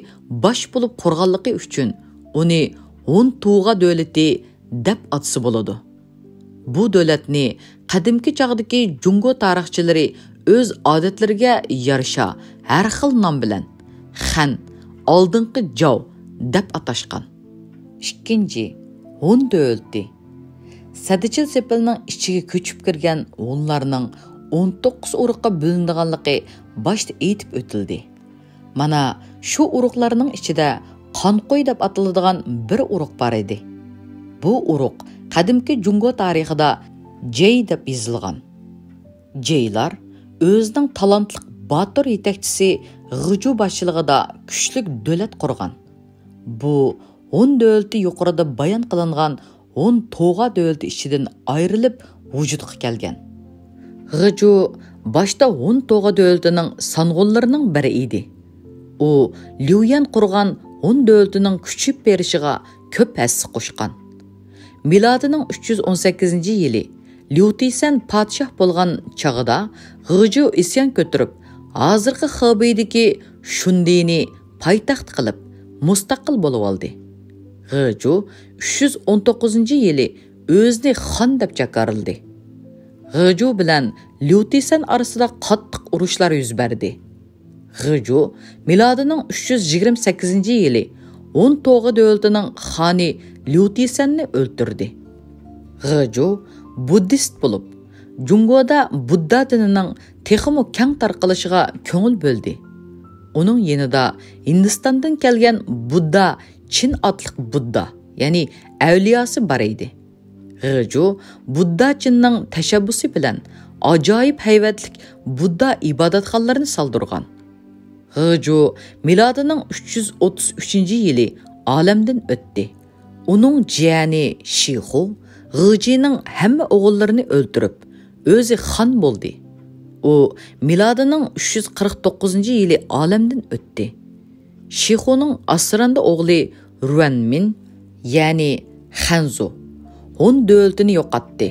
باش بولۇپ قۇرغانلىقى ئۈچۈن ئۇنى ھون تۇغا دۆلىتى دەپ ئاتىسا بولىدۇ. بۇ دۆلەتنى قەدىمكى چاغدىكى جۇڭگو تارىخچىلىرى ئۆز ئادەتلىرىگە يارىشا ھەر خىل نام بىلەن خەن، ئالدىنقى جاۋ دەپ ئاتاشقان. ئىككىنچى، ھون دۆلىتى. سەددىچىن سېپىلنىڭ ئىچىگە كۆچۈپ كىرگەن ھونلارنىڭ ئون توققۇز ئۇرۇققا بۆلۈنىدىغانلىقى باشتا ئېيتىپ ئۆتۈلدى. مانا شۇ ئۇرۇقلارنىڭ ئىچىدە قانقۇي دەپ ئاتىلىدىغان بىر ئۇرۇق بار ئىدى. بۇ ئۇرۇق قەدىمكى جۇڭگو تارىخىدا جەي دەپ يېزىلغان. جەيلار ئۆزىنىڭ تالانتلىق باتۇر يېتەكچىسى غىجۇ باشچىلىقىدا كۈچلۈك دۆلەت قۇرغان. بۇ ھون دۆلىتى يۇقىرىدا بايان قىلىنغان ھون توغا دۆلىتى ئىچىدىن ئايرىلىپ ۋۇجۇدقا كەلگەن. غىجۇ باشتا ھون توغا دۆلىتىنىڭ سانغۇنلىرىنىڭ بىرى ئىدى. ئۇ ليۇيەن قۇرغان ھون دۆلىتىنىڭ كۈچىيىپ بېرىشىغا كۆپ ھەسسە قوشقان. مىلادىنىڭ ئۈچ يۈز ئون سەككىزىنچى يىلى ليۇ تىسەن پادىشاھ بولغان چاغىدا غىجۇ ئىسيان كۆتۈرۈپ، ھازىرقى خېبېيدىكى شۇندىنى پايتەخت قىلىپ، مۇستەقىل بولۇۋالدى. غىجۇ ئۈچ يۈز ئون توققۇزىنچى يىلى ئۆزىنى خان دەپ جاكارلىدى. غىجۇ بىلەن ليۇ تىسەن ئارىسىدا قاتتىق ئۇرۇشلار يۈز بەردى. غىجۇ مىلادىنىڭ ئۈچ يۈز يىگىرمە سەككىزىنچى يىلى ھون توغا دۆلىتىنىڭ خانى ليۇ تىسەننى ئۆلتۈردى. غىجۇ بۇددىست بولۇپ، جۇڭگودا بۇددا دىنىنىڭ تېخىمۇ كەڭ تارقىلىشىغا كۆڭۈل بۆلدى. ئۇنىڭ يېنىدا ھىندىستاندىن كەلگەن بۇددا چىن ئاتلىق بۇددا، يەنى ئەۋلىياسى بار ئىدى. غىجۇ بۇددا چىننىڭ تەشەببۇسى بىلەن ئاجايىپ ھەيۋەتلىك بۇددا ئىبادەتخانىلىرىنى سالدۇرغان. غىجۇ مىلادىنىڭ ئۈچ يۈز ئوتتۇز ئۈچىنچى يىلى ئالەمدىن ئۆتتى. ئۇنىڭ جىيەنى شىخۇ غىجىنىڭ ھەممە ئوغۇللىرىنى ئۆلتۈرۈپ، ئۆزى خان بولدى. ئۇ مىلادىنىڭ ئۈچ يۈز قىرىق توققۇزىنچى يىلى ئالەمدىن ئۆتتى. شىخۇنىڭ ئاسراندا ئوغلى رۇەنمىن، يەنى خەنزۇ، ھون دۆلىتىنى يوقاتتى.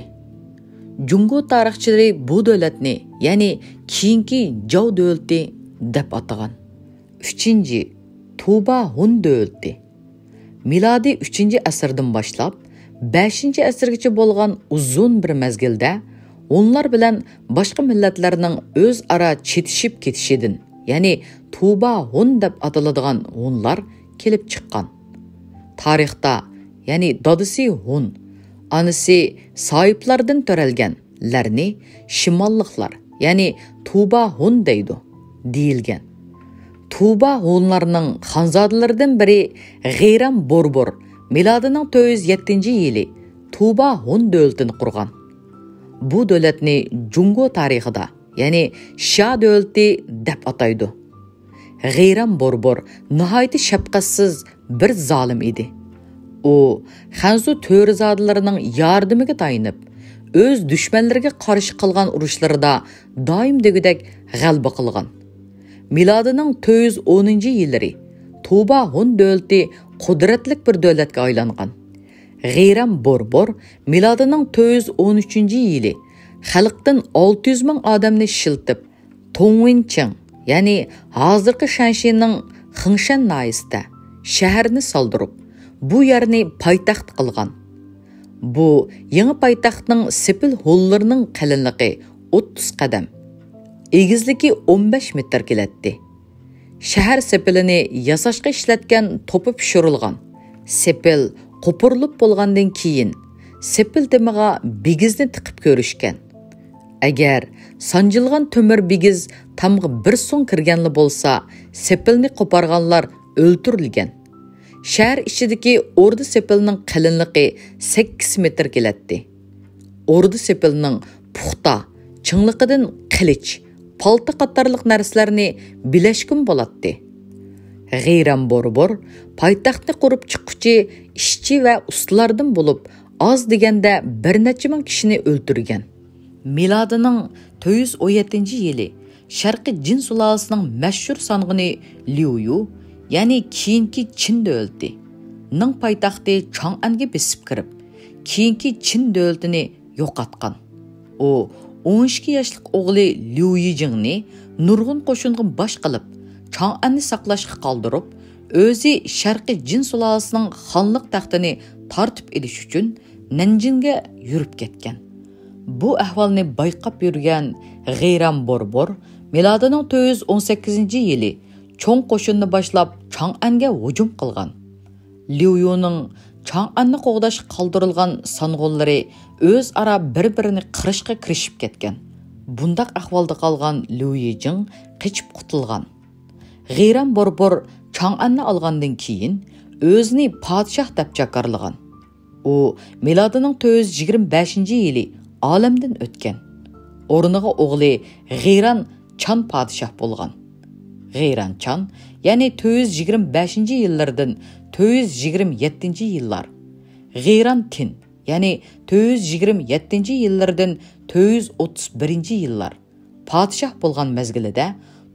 جۇڭگو تارىخچىلىرى بۇ دۆلەتنى، يەنى كېيىنكى جاۋ دۆلىتى دەپ ئاتىغان. ئۈچىنچى، تۇبا ھون دۆلىتى. مىلادىي ئۈچىنچى ئەسىردىن باشلاپ، بەشىنچى ئەسىرگىچە بولغان ئۇزۇن بىر مەزگىلدە ھونلار بىلەن باشقا مىللەتلەرنىڭ ئۆزئارا چېتىشىپ كېتىشىدىن، يەنى تۇبا ھون دەپ ئاتىلىدىغان ھونلار كېلىپ چىققان. تارىختا، يەنى دادىسى ھون، ئانىسى سايىپلاردىن تۆرەلگەنلەرنى شىماللىقلار، يەنى تۇبا ھون دەيدۇ، دېيىلگەن. تۇبا ھونلارنىڭ خانزادىلىرىدىن بىرى غىرەم بۇربۇر مىلادىنىڭ تۆت يۈز يەتتىنچى يىلى تۇبا ھون دۆلىتىنى قۇرغان. بۇ دۆلەتنى جۇڭگو تارىخىدا، يەنى شيا دۆلىتى دەپ ئاتايدۇ. غىرەم بۇربۇر ناھايىتى شەپقەتسىز بىر زالىم ئىدى. ئۇ خەنزۇ تۆرىزادىلىرىنىڭ ياردىمىگە تايىنىپ، ئۆز دۈشمەنلىرىگە قارشى قىلغان ئۇرۇشلىرىدا دائىم دېگۈدەك غەلىبە قىلغان. مىلادىنىڭ تۆت يۈز ئونىنچى يىللىرى تۇبا ھون دۆلىتى قۇدرەتلىك بىر دۆلەتكە ئايلانغان. غىرەم بۇربۇر مىلادىنىڭ تۆت يۈز ئون ئۈچىنچى يىلى خەلقتىن ئالتە يۈز مىڭ ئادەمنى ئىشلىتىپ، تۇڭۋىنچىڭ، يەنى ھازىرقى شەنشىنىڭ قېڭشەن ناھىيەسىدە شەھەرنى سالدۇرۇپ، بۇ يەرنى پايتەخت قىلغان. بۇ يېڭى پايتەختنىڭ سېپىل ھونلىرىنىڭ قېلىنلىقى ئوتتۇز قەدەم، ئېگىزلىكى ئون بەش مېتىر كېلەتتى. شەھەر سېپىلىنى ياساشقا ئىشلەتكەن توپا پىشۇرۇلغان سېپىل قوپۇرۇلۇپ بولغاندىن كېيىن، سېپىل تېمىغا بىگىزنى تىقىپ كۆرۈشكەن. ئەگەر سانجىلغان تۆمۈر بىگىز تامغا بىر سۇڭ كىرگەنلا بولسا، سېپىلنى قوپارغانلار ئۆلتۈرۈلگەن. شەھەر ئىچىدىكى ئوردا سېپىلنىڭ قېلىنلىقى سەككىز مېتىر كېلەتتى. ئوردا سېپىلنىڭ پۇختا، چىڭلىقىدىن قىلىچ، پالتا قاتارلىق نەرسىلەرنى بىلەشكىمۇ بولاتتى. غىران بوربور پايتەختنى قۇرۇپ چىققۇچى ئىشچى ۋە ئۇستىلاردىن بولۇپ، ئاز دېگەندە بىر نەچچە مىڭ كىشىنى ئۆلتۈرگەن. مىلادىنىڭ تۆت يۈز ئون يەتتىنچى يىلى شەرقىي جىن سۇلالىسىنىڭ مەشھۇر سانغۇنى ليۇيۇ، يەنى كېيىنكى چىن دۆلىتى، نىڭ پايتەختى چاڭئەنگە بېسىپ كىرىپ، كېيىنكى چىن دۆلىتىنى يوقاتقان. ئۇ ئون ئىككى ياشلىق ئوغلى ليۇ يىجىڭنى نۇرغۇن قوشۇنغا باش قىلىپ، چاڭئەننى ساقلاشقا قالدۇرۇپ، ئۆزى شەرقىي جىن سۇلالىسىنىڭ خانلىق تەختىنى تارتىپ ئېلىش ئۈچۈن نەنجىڭگە يۈرۈپ كەتكەن. بۇ ئەھۋالنى بايقاپ يۈرگەن غىران بوربور مىلادىنىڭ تۆت يۈز ئون سەككىزىنچى يىلى چوڭ قوشۇننى باشلاپ چاڭئەنگە ھۇجۇم قىلغان. ليۇيۇنىڭ چاڭئەننى قوغداشقا قالدۇرۇلغان سانغۇنلىرى ئۆزئارا بىر-بىرىنى قىرىشقا كىرىشىپ كەتكەن. بۇنداق ئەھۋالدا قالغان ليۇ يىجىڭ قېچىپ قۇتۇلغان. غىران بوربور چاڭئەننى ئالغاندىن كېيىن، ئۆزىنى پادىشاھ دەپ جاكارلىغان. ئۇ مىلادىنىڭ تۆت يۈز يىگىرمە بەشىنچى يىلى ئالەمدىن ئۆتكەن. ئورنىغا ئوغلى غىران چان پادىشاھ بولغان. غىران چان، يەنى تۆت يۈز يىگىرمە بەشىنچى يىللىرىدىن تۆت يۈز يىگىرمە يەتتىنچى يىللار. غىران تىن، يەنى تۆت يۈز يىگىرمە يەتتىنچى يىللىرىدىن تۆت يۈز ئوتتۇز بىرىنچى يىللار پادىشاھ بولغان مەزگىلىدە،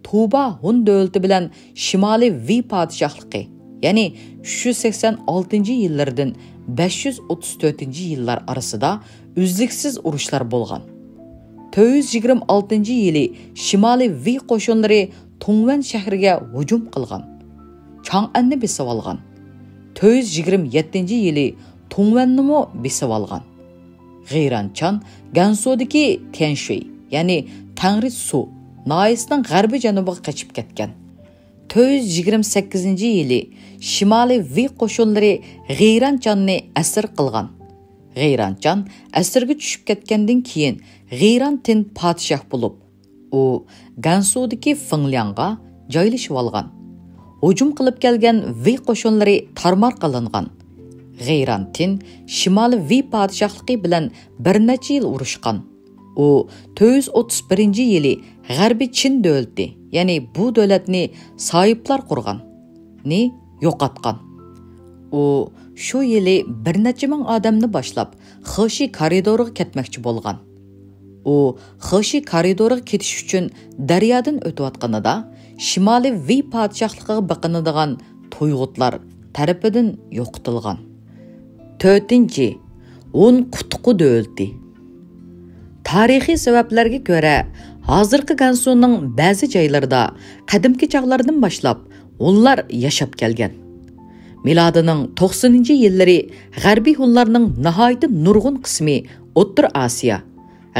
تۇبا ھون دۆلىتى بىلەن شىمالىي ۋېي پادىشاھلىقى، يەنى ئۈچ يۈز سەكسەن ئالتىنچى يىللىرىدىن بەش يۈز ئوتتۇز تۆتىنچى يىللار ئارىسىدا ئۈزلۈكسىز ئۇرۇشلار بولغان. تۆت يۈز يىگىرمە ئالتىنچى يىلى شىمالىي ۋېي قوشۇنلىرى تۇڭۋەن شەھىرىگە ھۇجۇم قىلغان. چاڭئەننى بېسىۋالغان. تۆت يۈز يىگىرمە يەتتىنچى يىلى تۇڭۋەننىمۇ بېسىۋالغان. غىرانچان گەنسۇدىكى تيەنشۇي، يەنى تەڭرى سۇ ناھىيەسىنىڭ غەربىي جەنۇبىغا قېچىپ كەتكەن. تۆت يۈز يىگىرمە سەككىزىنچى يىلى شىمالىي ۋېي قوشۇنلىرى غىرانچاننى ئەسىر قىلغان. غىرانچان ئەسىرگە چۈشۈپ كەتكەندىن كېيىن، غىران تىن پادىشاھ بولۇپ، ئۇ گەنسۇدىكى فېڭلياڭغا جايلىشىۋالغان. ھۇجۇم قىلىپ كەلگەن ۋېي قوشۇنلىرى تارمار قىلىنغان. غىران تىن شىمالىي ۋېي پادىشاھلىقى بىلەن بىر نەچچە يىل ئۇرۇشقان. ئۇ تۆت يۈز ئوتتۇز بىرىنچى يىلى غەربىي چىن دۆلىتى، يەنى بۇ دۆلەتنى سايىپلار قۇرغان، نى يوقاتقان. ئۇ شۇ يىلى بىر نەچچە مىڭ ئادەمنى باشلاپ، خېشى كارىدورىغا كەتمەكچى بولغان. ئۇ خېشى كارىدورىغا كېتىش ئۈچۈن دەريادىن ئۆتۈۋاتقىنىدا، شىمالىي ۋېي پادىشاھلىقىغا بېقىنىدىغان تويغۇتلار تەرىپىدىن يوقىتىلغان. تۆتىنچى، ھون قۇتقۇ دۆلىتى. تارىخىي سەۋەبلەرگە كۆرە، ھازىرقى گەنسۇنىڭ بەزى جايلىرىدا قەدىمكى چاغلاردىن باشلاپ ھونلار ياشاپ كەلگەن. مىلادىنىڭ توقسىنىنچى يىللىرى غەربىي ھونلارنىڭ ناھايىتى نۇرغۇن قىسمى ئوتتۇرا ئاسىيا،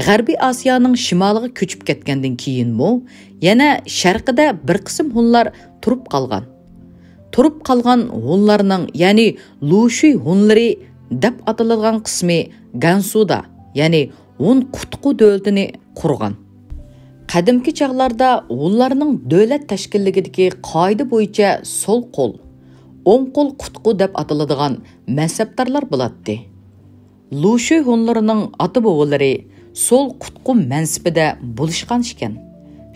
غەربىي ئاسىيانىڭ شىمالىغا كۆچۈپ كەتكەندىن كېيىنمۇ يەنە شەرقىدە بىر قىسىم ھونلار تۇرۇپ قالغان. تۇرۇپ قالغان ھونلارنىڭ، يەنى لۇشۈي ھونلىرى دەپ ئاتىلىدىغان قىسمى گەنسۇدا، يەنى ھون قۇتقۇ دۆلىتىنى قۇرغان. قەدىمكى چاغلاردا ھونلارنىڭ دۆلەت تەشكىللىكىدىكى قائىدە بويىچە سول قول، ئوڭ قول قۇتقۇ دەپ ئاتىلىدىغان مەنسەپدارلار بولاتتى. لۇشۈي ھونلىرىنىڭ ئاتا-بوۋىلىرى سول قۇتقۇ مەنسىپىدە بولۇشقان ئىكەن.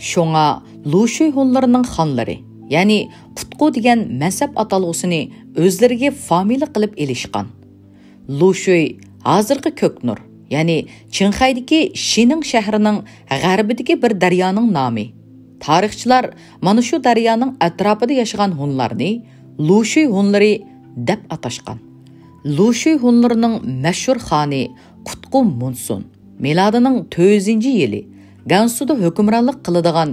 شۇڭا لۇشۈي ھونلىرىنىڭ خانلىرى، يەنى قۇتقۇ دېگەن مەنسەپ ئاتالغۇسىنى ئۆزلىرىگە فامىلە قىلىپ ئېلىشقان. لۇشۈي ھازىرقى كۆكنۇر، يەنى چىڭخەيدىكى شىنىڭ شەھىرىنىڭ غەربىدىكى بىر دەريانىڭ نامى. تارىخچىلار مانا شۇ دەريانىڭ ئەتراپىدا ياشىغان ھونلارنى لۇشۈي ھونلىرى دەپ ئاتاشقان. لۇشۈي ھونلىرىنىڭ مەشھۇر خانى قۇتقۇ مۇنسۇن مىلادىنىڭ تۆت يۈزىنچى يىلى گەنسۇدا ھۆكۈمرانلىق قىلىدىغان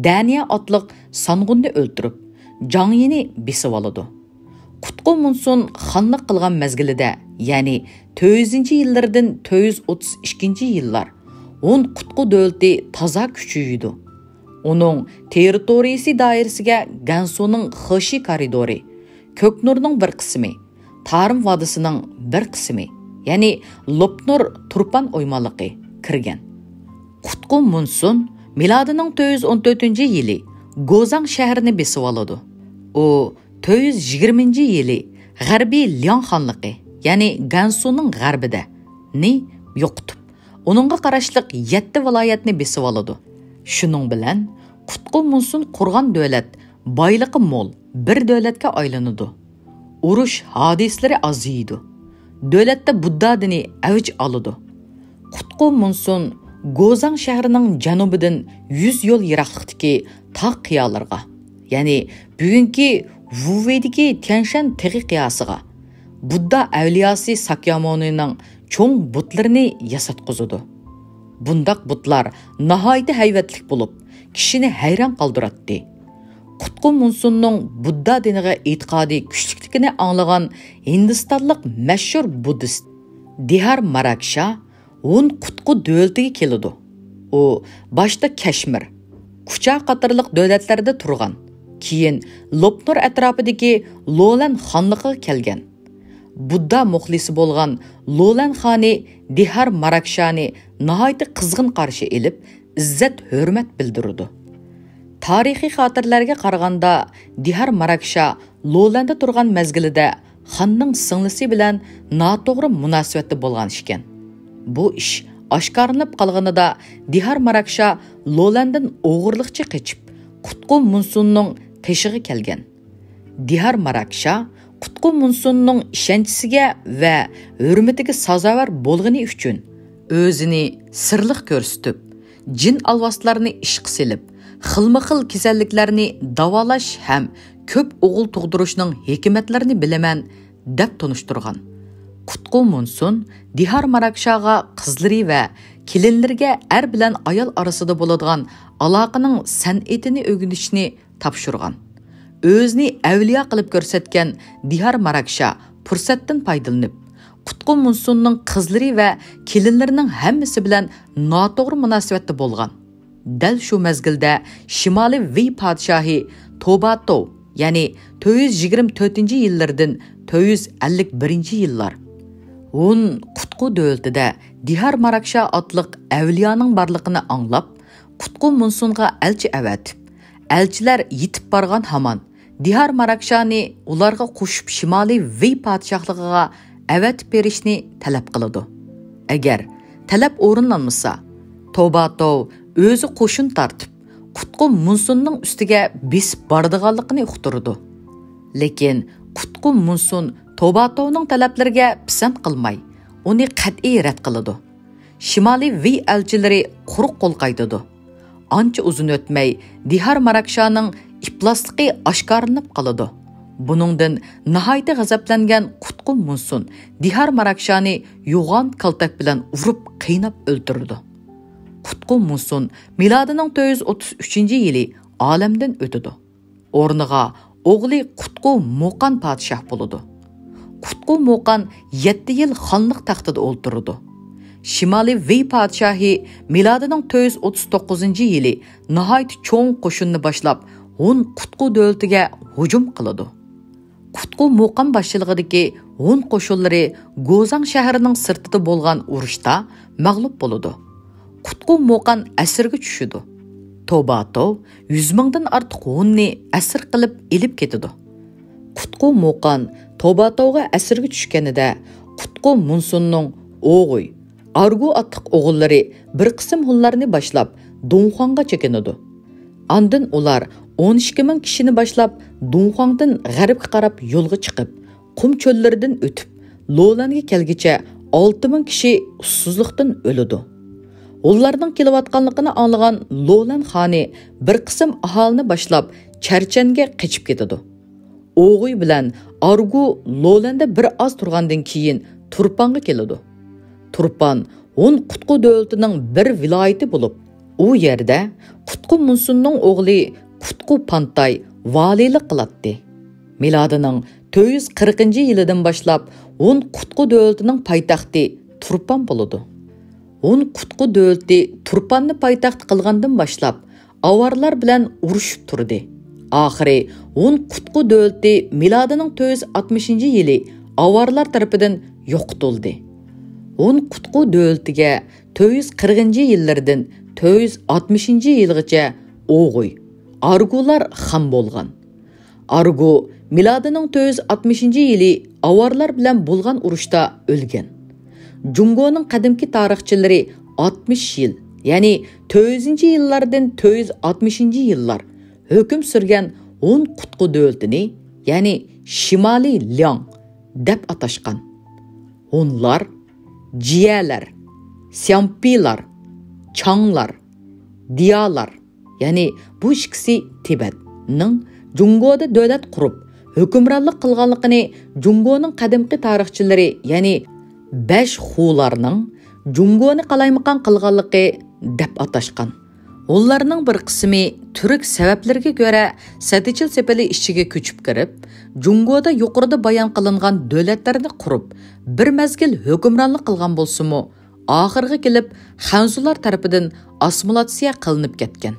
دەنيا ئاتلىق سانغۇننى ئۆلتۈرۈپ، جاڭيىنى بېسىۋالىدۇ. قۇتقۇ مۇنسۇن خانلىق قىلغان مەزگىلىدە، يەنى تۆت يۈزىنچى يىللىرىدىن تۆت يۈز ئوتتۇز ئىككىنچى يىللار، ھون قۇتقۇ دۆلىتى تازا كۈچىيىدۇ. ئۇنىڭ تېررىتورىيىسى دائىرىسىگە گەنسۇنىڭ خېشى كارىدورى، كۆكنۇرنىڭ بىر قىسمى، تارىم ۋادىسىنىڭ بىر قىسمى، يەنى لوپنۇر تۇرپان ئويمانلىقى كىرگەن. قۇتقۇ مۇنسۇن مىلادىنىڭ تۆت يۈز ئون تۆتىنچى يىلى گوزاڭ شەھىرىنى بېسىۋالىدۇ. ئۇ تۆت يۈز يىگىرمىنچى يىلى غەربىي لياڭ خانلىقى، يەنى گەنسۇنىڭ غەربىدە، نى يوقىتىپ، ئۇنىڭغا قاراشلىق يەتتە ۋىلايەتنى بېسىۋالىدۇ. شۇنىڭ بىلەن قۇتقۇ مۇنسۇن قۇرغان دۆلەت بايلىقى مول بىر دۆلەتكە ئايلىنىدۇ. ئۇرۇش ھادىسىلىرى ئازىيىدۇ. دۆلەتتە بۇددا دىنى ئەۋج ئالىدۇ. قۇتقۇ مۇنسۇن گوزاڭ شەھىرىنىڭ جەنۇبىدىن يۈز يول يىراقلىقتىكى تاغ قىيالىرىغا، يەنى بۈگۈنكى ۋۇۋېيدىكى تيەنشەن تېغى قىياسىغا، بۇددا ئەۋلىياسى ساكيامۇنىنىڭ چوڭ بۇتلىرىنى ياساتقۇزىدۇ. بۇنداق بۇتلار ناھايىتى ھەيۋەتلىك بولۇپ، كىشىنى ھەيران قالدۇراتتى. قۇتقۇ مۇنسۇننىڭ بۇددا دىنىغا ئېتىقادى كۈچلۈكلۈكىنى ئاڭلىغان ھىندىستانلىق مەشھۇر بۇددىست دىھار ماراكشا ھون قۇتقۇ دۆلىتىگە كېلىدۇ. ئۇ باشتا كەشمىر، كۇچا قاتارلىق دۆلەتلەردە تۇرغان، كېيىن لوپنۇر ئەتراپىدىكى لولەن خانلىقىغا كەلگەن. بۇددا مۇخلىسى بولغان لولەن خانى دىھار ماراكشانى ناھايىتى قىزغىن قارشى ئېلىپ، ئىززەت-ھۆرمەت بىلدۈرىدۇ. تارىخىي خاتىرىلەرگە قارىغاندا، دىھار ماراكشا لولەندە تۇرغان مەزگىلىدە خاننىڭ سىڭلىسى بىلەن ناتوغرا مۇناسىۋەتتە بولغان ئىكەن. بۇ ئىش ئاشكارىلىنىپ قالغىنىدا، دىھار ماراكشا لولەندىن ئوغرىلىقچە قېچىپ، قۇتقۇ مۇنسۇننىڭ قېشىغا كەلگەن. دىھار ماراكشا قۇتقۇ مۇنسۇننىڭ ئىشەنچىسىگە ۋە ھۆرمىتىگە سازاۋەر بولغىنى ئۈچۈن، ئۆزىنى سىرلىق كۆرسىتىپ، جىن ئالۋاستىلارنى ئىشقا سېلىپ، خىلمۇ خىل كېسەللىكلەرنى داۋالاش ھەم كۆپ ئوغۇل تۇغدۇرۇشنىڭ ھېكمەتلىرىنى بىلىمەن، دەپ تونۇشتۇرغان. قۇتقۇ مۇنسۇن دىھار ماراكشاغا قىزلىرى ۋە كېلىنلىرىگە ئەر بىلەن ئايال ئارىسىدا بولىدىغان ئالاقىنىڭ سەنئىتىنى ئۆگىنىشنى تاپشۇرغان. ئۆزىنى ئەۋلىيا قىلىپ كۆرسەتكەن دىھار ماراكشا پۇرسەتتىن پايدىلىنىپ، قۇتقۇ مۇنسۇننىڭ قىزلىرى ۋە كېلىنلىرىنىڭ ھەممىسى بىلەن ناتوغرا مۇناسىۋەتتە بولغان. دەل شۇ مەزگىلدە شىمالىي ۋېي پادىشاھى توباتوۋ، يەنى تۆت يۈز يىگىرمە تۆتىنچى يىللىرىدىن تۆت يۈز ئەللىك بىرىنچى يىللار، ھون قۇتقۇ دۆلىتىدە دىھار ماراكشا ئاتلىق ئەۋلىيانىڭ بارلىقىنى ئاڭلاپ، قۇتقۇ مۇنسۇنغا ئەلچى ئەۋەتىپ، ئەلچىلەر يېتىپ بارغان ھامان دىھار ماراكشانى ئۇلارغا قوشۇپ شىمالىي ۋېي پادىشاھلىقىغا ئەۋەتىپ بېرىشنى تەلەپ قىلىدۇ. ئەگەر تەلەپ ئورۇنلانمىسا، توباتوۋ ئۆزى قوشۇن تارتىپ، قۇتقۇ مۇنسۇننىڭ ئۈستىگە بېسىپ بارىدىغانلىقىنى ئۇقتۇرىدۇ. لېكىن قۇتقۇ مۇنسۇن توباتوۋنىڭ تەلەپلىرىگە پىسەنت قىلماي، ئۇنى قەتئىي رەت قىلىدۇ. شىمالىي ۋېي ئەلچىلىرى قۇرۇق قول قايتىدۇ. ئانچە ئۇزۇن ئۆتمەي، دىھار ماراكشانىڭ ئىپلاسلىقى ئاشكارىلىنىپ قالىدۇ. بۇنىڭدىن ناھايىتى غەزەپلەنگەن قۇتقۇ مۇنسۇن دىھار ماراكشانى يوغان كالتەك بىلەن ئۇرۇپ قىيناپ ئۆلتۈرىدۇ. قۇتقۇ مۇنسۇن مىلادىنىڭ تۆت يۈز ئوتتۇز ئۈچىنچى يىلى ئالەمدىن ئۆتىدۇ. ئورنىغا ئوغلى قۇتقۇ مۇقان پادىشاھ بولىدۇ. قۇتقۇ مۇقان يەتتە يىل خانلىق تەختىدە ئولتۇرىدۇ. شىمالىي ۋېي پادىشاھى مىلادىنىڭ تۆت يۈز ئوتتۇز توققۇزىنچى يىلى ناھايىتى چوڭ قوشۇننى باشلاپ، ھون قۇتقۇ دۆلىتىگە ھۇجۇم قىلىدۇ. قۇتقۇ مۇقان باشچىلىقىدىكى ھون قوشۇنلىرى گوزاڭ شەھىرىنىڭ سىرتىدا بولغان ئۇرۇشتا مەغلۇپ بولىدۇ. قۇتقۇ مۇقان ئەسىرگە چۈشىدۇ. توباتوۋ يۈز مىڭدىن ئارتۇق ھوننى ئەسىر قىلىپ ئېلىپ كېتىدۇ. قۇتقۇ مۇقان توباتوۋغا ئەسىرگە چۈشكىنىدە، قۇتقۇ مۇنسۇننىڭ ئوغۇي، ئارگۇ ئاتلىق ئوغۇللىرى بىر قىسىم ھونلارنى باشلاپ، دۇڭخۇاڭغا چېكىنىدۇ. ئاندىن ئۇلار ئون ئىككى مىڭ كىشىنى باشلاپ، دۇڭخۇاڭدىن غەربكە قاراپ يولغا چىقىپ، قۇم چۆللىرىدىن ئۆتۈپ، لولەنگە كەلگۈچە ئالتە مىڭ كىشى ئۇسسۇزلۇقتىن ئۆلىدۇ. ھونلارنىڭ كېلىۋاتقانلىقىنى ئاڭلىغان لولەن خانى بىر قىسىم ئاھالىنى باشلاپ، چەرچەنگە قېچىپ كېتىدۇ. ئوغۇي بىلەن ئارگۇ لولەندە بىر ئاز تۇرغاندىن كېيىن، تۇرپانغا كېلىدۇ. تۇرپان ھون قۇتقۇ دۆلىتىنىڭ بىر ۋىلايىتى بولۇپ، ئۇ يەردە قۇتقۇ مۇنسۇننىڭ ئوغلى قۇتقۇ پانتاي ۋالىيلىق قىلاتتى. مىلادىنىڭ تۆت يۈز قىرىقىنچى يىلىدىن باشلاپ ھون قۇتقۇ دۆلىتىنىڭ پايتەختى تۇرپان بولىدۇ. ھون قۇتقۇ دۆلىتى تۇرپاننى پايتەخت قىلغاندىن باشلاپ ئاۋارلار بىلەن ئۇرۇشۇپ تۇردى. ئاخىرى ھون قۇتقۇ دۆلىتى مىلادىنىڭ تۆت يۈز ئاتمىشىنچى يىلى ئاۋارلار تەرىپىدىن يوقىتىلدى. ھون قۇتقۇ دۆلىتىگە تۆت يۈز قىرىقىنچى يىللىرىدىن تۆت يۈز ئاتمىشىنچى يىلغىچە ئوغۇي، ئارگۇلار خان بولغان. ئارگۇ مىلادىنىڭ تۆت يۈز ئاتمىشىنچى يىلى ئاۋارلار بىلەن بولغان ئۇرۇشتا ئۆلگەن. جۇڭگونىڭ قەدىمكى تارىخچىلىرى ئاتمىش يىل، يەنى تۆت يۈزىنچى يىللاردىن تۆت يۈز ئاتمىشىنچى يىللار ھۆكۈم سۈرگەن ھون قۇتقۇ دۆلىتىنى، يەنى شىمالىي لياڭ دەپ ئاتاشقان. ھونلار، جيەلەر، سيامپىلار، چاڭلار، دىيالار، يەنى بۇ ئىككىسى تىبەتنىڭ جۇڭگودا دۆلەت قۇرۇپ، ھۆكۈمرانلىق قىلغانلىقىنى جۇڭگونىڭ قەدىمكى تارىخچىلىرى، يەنى بەش خۇلارنىڭ جۇڭگونى قالايمىقان قىلغانلىقى دەپ ئاتاشقان. ھونلارنىڭ بىر قىسمى تۈرك سەۋەبلىرىگە كۆرە سەتىچىل سېپىلى ئىچىگە كۆچۈپ كىرىپ، جۇڭگودا يۇقىرىدا بايان قىلىنغان دۆلەتلەرنى قۇرۇپ، بىر مەزگىل ھۆكۈمرانلىق قىلغان بولسىمۇ، ئاخىرىغا كېلىپ خەنزۇلار تەرىپىدىن ئاسسىمىلياتسىيە قىلىنىپ كەتكەن.